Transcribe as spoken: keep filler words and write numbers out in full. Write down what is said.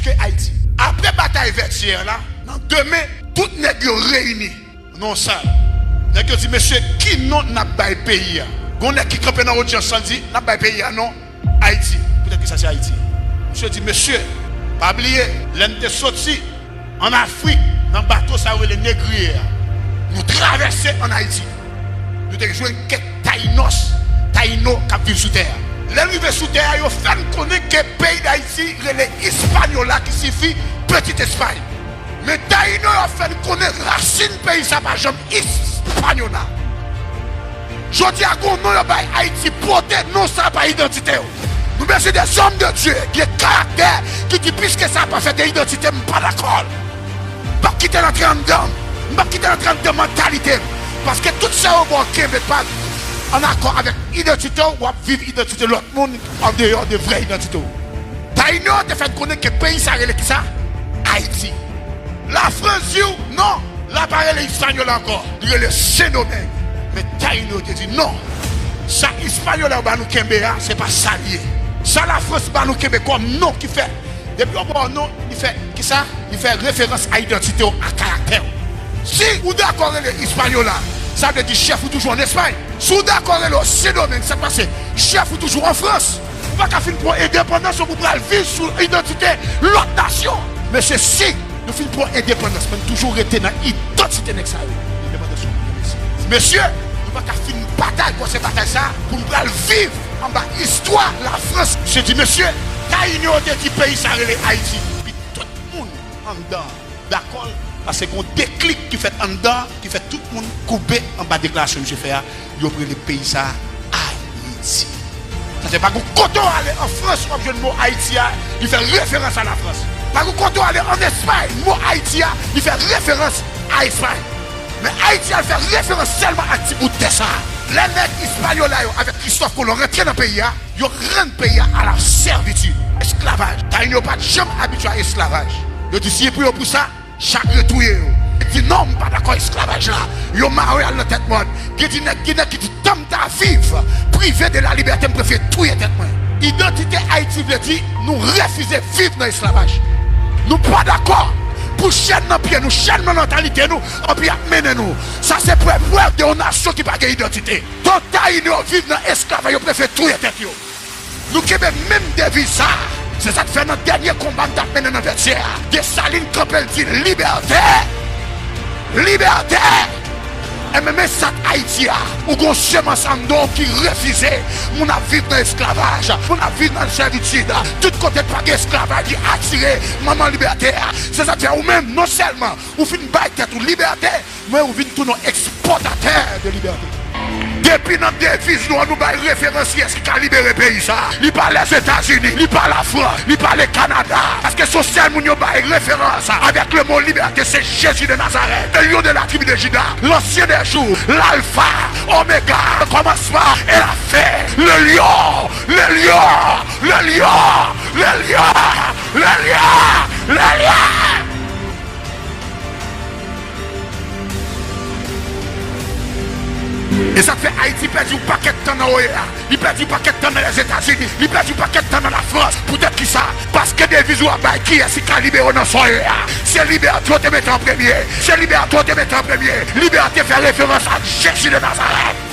ke Ayiti. Apre batay Vètyè la, nan demen, tout nèg yo reyini nan yon sal. Nèg yo di, mesye, ki non n ap bay peyi a? Gon nèg ki kanpe nan odyans lan di, n ap bay peyi a non Ayiti. Poutèt ki sa se Ayiti. Misye di, mesye, pa bliye, lè n te soti ann Afrik, nan bato sa yo rele negriye a, nou travèse ann Ayiti. Nou te jwenn kèk Tayinòs, Tayino k ap viv sou tè a. Lè n rive sou tè a, yo fè n konnen ke peyi Dayiti rele Hispaniola, ki siyifi Petite Espagne. Men Tayino yo fè n konnen rasin peyi sa pa janm Hispaniola. Jodi a, gon non yo bay Ayiti, pote non sa pa idantite yo. Nou bezwen de zòm de Dye, de karaktè, ki di, piske sa pa fè de idantite, m pa dakò. M p ap kite l antre anndan m. M p ap kite l antre anndan mantalite m. Paske tout sa yo ba w kenbe pa an akò avèk idantite w, w ap viv idantite lòt moun andeyò de vrè idantite w. Tayino te fè n konnen ke peyi sa rele kisa? Ayiti. Lafrans di w, non, la pa rele Hispaniola ankò, li rele Sendomeng. Men Tayino te di, non, sa Hispaniola yo ba nou kenbe a, se pa sa l ye. Sa Lafrans ba nou kenbe kòm non ki fè, depi yo ba w non, li fè kisa? Li fè referans a idantite w, a karaktè w. Si ou dakò rele Hispaniola, sa vle di chèf ou toujou ann Espay. Si w dakò rele w Sendomeng, sa k pase? Chèf ou toujou an Frans. Ou pa ka fin pran endepandans ou pou pral viv sou idantite lòt nasyon. Mesye, si nou fin pran endepandans, men n toujou rete nan idantite nèg sa yo. Endepandans yo pou mesye. Mesye, nou pa ka fin batay kòm se batay sa pou n pral viv anba istwa Lafrans. Misye di, mesye, Tayino yo te di peyi sa rele Ayiti. Epi tout moun anndan dakò l, paske gon deklik ki fèt anndan, ki fè tout moun koube anba deklarasyon misye fè a, yo rele peyi sa Ayiti. Sa fè pa gon kote w ale an Frans, w ap jwenn mo Ayiti a, li fè referans a Lafrans. Pa gon kote w ale an Espay, mo Ayiti a, li fè referans a Espay. Men Ayiti a, l fè referans sèlman ak ti bout tè sa a. Lè nèg Ispanyola yo avèk Kristòf Kolon rantre nan peyi a, yo rann peyi a a la sèvitid, esklavaj. Tayino yo pa t janm abitye a esklavaj. Yo di si pou yo pou sa, chak yo touye yo. Di non, m pa dakò esklavaj la. Yo mare al nan tèt mòn. Gen di nèg, gen nèg ki di tan m ta viv prive de la liberté, m prefere touye tèt mwen. Idantite Ayiti vle di nou refize viv nan esklavaj. Nou pa dakò pou chèn nan pye nou, chèn nan mantalite nou, anpi ap mennen nou. Sa se prèv, prèv de yon nasyon ki pa gen idantite. Tan Tayino yo viv nan esklavaj, yo prefere touye tèt yo. Nou kenbe menm deviz sa a. Se sa k fè nan dènye konba n t ap mennen nan Vètyè a, Desalin kanpe, l di, libète! Libète! Enben, men sa k Ayiti a. Ou gon semans anndan w ki refize moun ap viv nan esklavaj, moun ap viv nan sèvitid. Tout kote k pa gen esklavaj, li atire manman libète a. Se sa k fè ou menm, non sèlman ou fin bay tèt ou libète, men ou vin tounen yon ekspòtatè de libète. Depi nan deviz nou an, nou bay referans kiyès ki ka libere peyi sa a. Li pa Lèzetazini, li pa Lafrans, li pa le Kanada. Paske se yon sèl moun yo bay referans avèk le mo libète, se Jezi de Nazarèt, le Lion de la tribu de Juda, l'Ancien des jours, l'Alpha, Oméga, le commencement et la fin, le Lion, le Lion, le Lion, le Lion, le Lion, le Lion. E sa k fè Ayiti pèdi yon pakèt tan nan O E A. Li pèdi yon pakèt tan nan Lèzetazini. Li pèdi yon pakèt tan nan Lafrans. Poutèt ki sa? Paske deviz ou a bay kiyès ki ka libere w nan sa w ye a. Se libète w te mete an premye. Se libète w te mete an premye. Libète fè referans ak Jezi de Nazarèt.